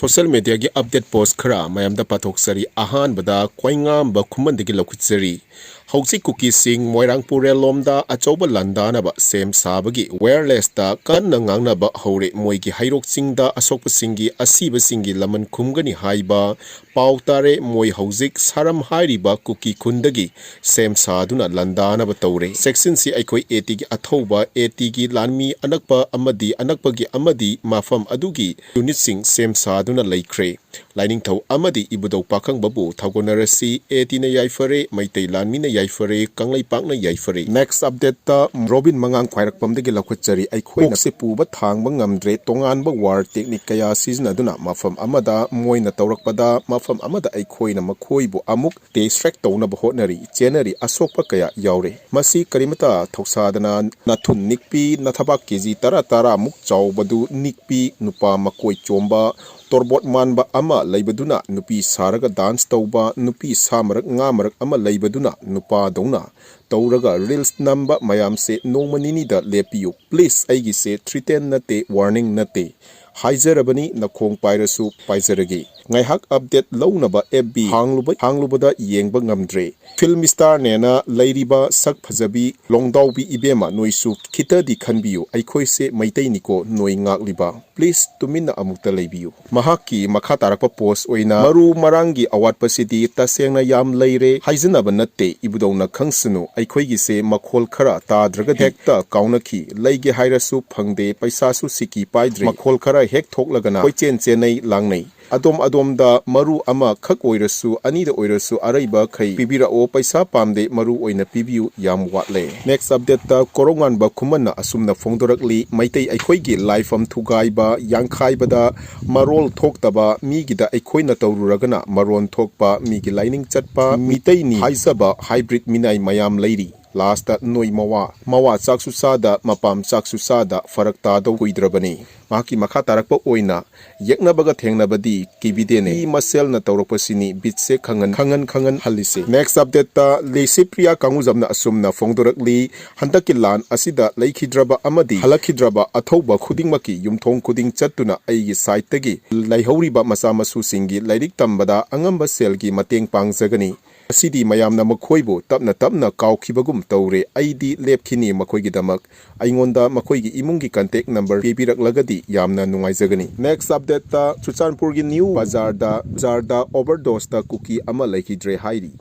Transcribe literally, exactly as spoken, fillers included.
Social mediaꯒꯤ update post ꯈꯔ ꯃꯌꯥꯝꯗ ꯄꯥꯊꯣꯛꯆꯔꯤ꯫ ꯑꯍꯥꯟꯕꯗ ꯀꯣꯏꯉꯥꯝꯕ ꯈꯨꯃꯟꯗꯒꯤ ꯂꯧꯈꯠꯆꯔꯤ꯫ ꯍꯧꯖꯤꯛ ꯀꯨꯀꯤꯁꯤꯡ ꯃꯣꯏꯔꯥꯡ ꯄꯨꯔꯦꯜꯂꯣꯝꯗ ꯑꯆꯧꯕ ꯂꯥꯟꯗꯥꯅꯕ ꯁꯦꯝ ꯁꯥꯕꯒꯤ wirelessꯇ ꯀꯟꯅ ꯉꯥꯡꯅꯕ ꯍꯧꯔꯦ꯫ ꯃꯣꯏꯒꯤ ꯍꯩꯔꯣꯛꯁꯤꯡꯗ ꯑꯁꯣꯛꯄꯁꯤꯡꯒꯤ, ꯑꯁꯤꯕꯁꯤꯡꯒꯤ ꯂꯃꯟ ꯈꯨꯝꯒꯅꯤ ꯍꯥꯏꯕ ꯄꯥꯎ ꯇꯥꯔꯦ꯫ ꯃꯣꯏ ꯍꯧꯖꯤꯛ ꯁꯥꯔꯝ ꯍꯥꯏꯔꯤꯕ ꯀꯨꯀꯤ ꯈꯨꯟꯗꯒꯤ ꯁꯦꯝ ꯁꯥꯗꯨꯅ ꯂꯥꯟꯗꯥꯅꯕ ꯇꯧꯔꯦ꯫ Sectionꯁꯤ ꯑꯩꯈꯣꯏ ATꯒꯤ ꯑꯊꯧꯕ, ATꯒꯤ ꯂꯥꯟꯃꯤ ꯑꯅꯛꯄ ꯑꯃꯗꯤ ꯑꯅꯛꯄꯒꯤ ꯑꯃꯗꯤ ꯃꯐꯝ ꯑꯗꯨꯒꯤ unitꯁꯤꯡ ꯁꯦꯝ ꯁꯥꯗꯨꯅ ꯂꯩꯈ꯭ꯔꯦ꯫ ꯂꯥꯏꯅꯤꯡꯊꯧ ꯑꯃꯗꯤ ꯏꯕꯨꯙꯧ ꯄꯥꯈꯪꯕꯕꯨ ꯊꯧꯒꯣꯟꯅꯔꯁꯤ꯫ ATꯅ ꯌꯥꯏꯐꯔꯦ, ꯃꯩꯇꯩ ꯂꯥꯟꯃꯤꯅ ꯌꯥꯏꯐꯔꯦ, ꯀꯪꯂꯩꯄꯥꯛꯅ ꯌꯥꯏꯐꯔꯦ꯫ Next updateꯇ ꯔꯣꯕꯤꯟ ꯃꯉꯥꯡ ꯈ꯭ꯋꯥꯏꯔꯥꯛꯄꯝꯗꯒꯤ ꯂꯧꯈꯠꯆꯔꯤ꯫ ꯑꯩꯈꯣꯏꯅ ꯀꯣꯛꯁꯦ ꯄꯨꯕ ꯊꯥꯡꯕ ꯉꯝꯗ꯭ꯔꯦ꯫ ꯇꯣꯉꯥꯟꯕ war technique ꯀꯌꯥ ꯁꯤꯖꯤꯟꯅꯗꯨꯅ ꯃꯐꯝ ꯑꯃꯗ ꯃꯣꯏꯅ ꯇꯧꯔꯛꯄꯗ ꯃꯐꯝ ꯑꯃꯗ ꯑꯩꯈꯣꯏꯅ ꯃꯈꯣꯏꯕꯨ ꯑꯃꯨꯛ distract ꯇꯧꯅꯕ ꯍꯣꯠꯅꯔꯤ, ꯆꯦꯟꯅꯔꯤ, ꯑꯁꯣꯛꯄ ꯀꯌꯥ ꯌꯥꯎꯔꯦ꯫ ꯃꯁꯤ ꯀꯔꯤꯃꯇ ꯊꯧꯁꯥꯗꯅ ꯅꯥꯊꯨꯟ ꯅꯤꯛꯄꯤ, ꯅꯊꯕꯥꯛ KG ꯇꯔꯥ ꯇꯔꯥꯃꯨꯛ ꯆꯥꯎꯕꯗꯨ ꯅꯤꯛꯄꯤ, ꯅꯨꯄꯥ ꯃꯀꯣꯏ ꯆꯣꯝꯕ, ꯇꯣꯔꯕꯣꯠ ꯃꯥꯟꯕ ꯑꯃ ꯂꯩꯕꯗꯨꯅ ꯅꯨꯄꯤ ꯁꯥꯔꯒ dance ꯇꯧꯕ, ꯅꯨꯄꯤ ꯁꯥ ꯃꯔꯛ ꯉꯥ ꯃꯔꯛ ꯑꯃ ꯂꯩꯕꯗꯨꯅ ꯅꯨꯄꯥꯗꯧꯅ ꯇꯧꯔꯒ reels ꯅꯝꯕ ꯃꯌꯥꯝꯁꯦ ꯅꯣꯡꯃ ꯅꯤꯅꯤꯗ ꯂꯦꯞꯄꯤꯌꯨ꯫ Please, ꯑꯩꯒꯤꯁꯦ threaten ꯅꯠꯇꯦ, warning ꯅꯠꯇꯦ꯫ ꯍꯥꯏꯖꯔꯕꯅꯤ, ꯅꯈꯣꯡ ꯄꯥꯏꯔꯁꯨ ꯄꯥꯏꯖꯔꯒꯦ꯫ ꯉꯥꯏꯍꯥꯛ update ꯂꯧꯅꯕ FB ꯍꯥꯡꯂꯨꯕ, ꯍꯥꯡꯂꯨꯕꯗ ꯌꯦꯡꯕ ꯉꯝꯗ꯭ꯔꯦ꯫ Film starꯅꯦꯅ ꯂꯩꯔꯤꯕ ꯁꯛ ꯐꯖꯕꯤ ꯂꯣꯡꯗꯥꯎꯕꯤ ꯏꯕꯦꯝꯃ, ꯅꯣꯏꯁꯨ ꯈꯤꯇꯗꯤ ꯈꯟꯕꯤꯌꯨ꯫ ꯑꯩꯈꯣꯏꯁꯦ ꯃꯩꯇꯩꯅꯤꯀꯣ ꯅꯣꯏ ꯉꯥꯛꯂꯤꯕ꯫ Please, ꯇꯨꯃꯤꯟꯅ ꯑꯃꯨꯛꯇ ꯂꯩꯕꯤꯌꯨ꯫ ꯃꯍꯥꯛꯀꯤ ꯃꯈꯥ ꯇꯥꯔꯛꯄ post ꯑꯣꯏꯅ, ꯃꯔꯨ ꯃꯔꯥꯡꯒꯤ ꯑꯋꯥꯠꯄꯁꯤꯗꯤ ꯇꯁꯦꯡꯅ ꯌꯥꯝ ꯂꯩꯔꯦ, ꯍꯥꯏꯖꯅꯕ ꯅꯠꯇꯦ, ꯏꯕꯨꯗꯧꯅ ꯈꯪꯁꯅꯨ, ꯑꯩꯈꯣꯏꯒꯤꯁꯦ ꯃꯈꯣꯜ ꯈꯔ ꯇꯥꯗ꯭ꯔꯒꯗꯤ ꯍꯦꯛꯇ ꯀꯥꯎꯅꯈꯤ, ꯂꯩꯒꯦ ꯍꯥꯏꯔꯁꯨ ꯐꯪꯗꯦ, ꯄꯩꯁꯥꯁꯨ ꯁꯤꯀꯤ ꯄꯥꯏꯗ꯭ꯔꯤ, ꯃꯈꯣꯜ ꯈꯔ ꯍꯦꯛ ꯊꯣꯛꯂꯒꯅ ꯀꯣꯏꯆꯦꯟ ꯆꯦꯟꯅꯩ, ꯂꯥꯡꯅꯩ꯫ ꯑꯗꯣꯝ ꯑꯗꯣꯝꯗ ꯃꯔꯨ ꯑꯃꯈꯛ ꯑꯣꯏꯔꯁꯨ, ꯑꯅꯤꯗ ꯑꯣꯏꯔꯁꯨ ꯑꯔꯩꯕꯈꯩ ꯄꯤꯕꯤꯔꯛꯑꯣ, ꯄꯩꯁꯥ ꯄꯥꯝꯗꯦ, ꯃꯔꯨ ꯑꯣꯏꯅ ꯄꯤꯕꯤꯌꯨ, ꯌꯥꯝ ꯋꯥꯠꯂꯦ꯫ Next updateꯇ ꯀꯣꯔꯧꯉꯥꯟꯕ ꯈꯨꯃꯟꯅ ꯑꯁꯨꯝꯅ ꯐꯣꯡꯗꯣꯔꯛꯂꯤ, ꯃꯩꯇꯩ ꯑꯩꯈꯣꯏꯒꯤ ꯂꯥꯏꯐꯝ ꯊꯨꯒꯥꯏꯕ, ꯌꯥꯡꯈꯥꯏꯕꯗ ꯃꯔꯣꯜ ꯊꯣꯛꯇꯕ, ꯃꯤꯒꯤꯗ ꯑꯩꯈꯣꯏꯅ ꯇꯧꯔꯨꯔꯒꯅ ꯃꯔꯣꯟ ꯊꯣꯛꯄ, ꯃꯤꯒꯤ ꯂꯥꯏꯅꯤꯡ ꯆꯠꯄ, ꯃꯤꯇꯩꯅꯤ ꯍꯥꯏꯖꯕ hybrid ꯃꯤꯅꯥꯏ ꯃꯌꯥꯝ ꯂꯩꯔꯤ꯫ ꯂꯥꯁꯇ ꯅꯣꯏ ꯃꯋꯥ ꯃꯋꯥ ꯆꯥꯛꯁꯨ ꯆꯥꯗ, ꯃꯄꯥꯝ ꯆꯥꯛꯁꯨ ꯆꯥꯗ, ꯐꯔꯛ ꯇꯥꯗꯧ ꯀꯨꯏꯗ꯭ꯔꯕꯅꯤ꯫ ꯃꯍꯥꯛꯀꯤ ꯃꯈꯥ ꯇꯥꯔꯛꯄ ꯑꯣꯏꯅ ꯌꯦꯛꯅꯕꯒ ꯊꯦꯡꯅꯕꯗꯤ ꯀꯤꯕꯤꯗꯦꯅꯦ꯫ ꯃꯤ ꯃꯁꯦꯜꯅ ꯇꯧꯔꯛꯄꯁꯤꯅꯤ ꯕꯤꯠꯁꯦ ꯈꯪꯍꯟ ꯈꯪꯍꯟ ꯈꯪꯍꯟ ꯍꯜꯂꯤꯁꯦ꯫ ꯅꯦꯛꯁ ꯑꯞꯗꯦꯠꯇ ꯂꯤꯁꯤꯄ꯭ꯔꯤꯌꯥ ꯀꯥꯡꯉꯨꯖꯝꯅ ꯑꯁꯨꯝꯅ ꯐꯣꯡꯗꯣꯔꯛꯂꯤ, ꯍꯟꯗꯛꯀꯤ ꯂꯥꯟ ꯑꯁꯤꯗ ꯂꯩꯈꯤꯗ꯭ꯔꯕ ꯑꯃꯗꯤ ꯍꯜꯂꯛꯈꯤꯗ꯭ꯔꯕ ꯑꯊꯧꯕ ꯈꯨꯗꯤꯡꯃꯛꯀꯤ ꯌꯨꯝꯊꯣꯡ ꯈꯨꯗꯤꯡ ꯆꯠꯇꯨꯅ ꯑꯩꯒꯤ ꯁꯥꯏꯠꯇꯒꯤ ꯂꯩꯍꯧꯔꯤꯕ ꯃꯆꯥ ꯃꯁꯨꯁꯤꯡꯒꯤ ꯂꯥꯏꯔꯤꯛ ꯇꯝꯕꯗ ꯑꯉꯝꯕ ꯁꯦꯜꯒꯤ ꯃꯇꯦꯡ ꯄꯥꯡꯖꯒꯅꯤ꯫ ꯉꯁꯤꯗꯤ ꯃꯌꯥꯝꯅ ꯃꯈꯣꯏꯕꯨ ꯇꯞꯅ ꯇꯞꯅ ꯀꯥꯎꯈꯤꯕꯒꯨꯝ ꯇꯧꯔꯦ꯫ ꯑꯩꯗꯤ ꯂꯦꯞꯈꯤꯅꯤ ꯃꯈꯣꯏꯒꯤꯗꯃꯛ꯫ ꯑꯩꯉꯣꯟꯗ ꯃꯈꯣꯏꯒꯤ ꯏꯃꯨꯡꯒꯤ ꯀꯟꯇꯦꯛ ꯅꯝꯕꯔ ꯄꯤꯕꯤꯔꯛꯂꯒꯗꯤ ꯌꯥꯝꯅ ꯅꯨꯡꯉꯥꯏꯖꯒꯅꯤ꯫ ꯅꯦꯛꯁ ꯑꯞꯗꯦꯠꯇ ꯆꯨꯔꯆꯥꯟꯄꯨꯔꯒꯤ ꯅ꯭ꯌꯨ ꯕꯖꯥꯔꯗ, ꯕꯖꯥꯔꯗ ꯑꯣꯚꯔꯗꯣꯁꯇ ꯀꯨꯀꯤ ꯑꯃ ꯂꯩꯈꯤꯗ꯭ꯔꯦ ꯍꯥꯏꯔꯤ꯫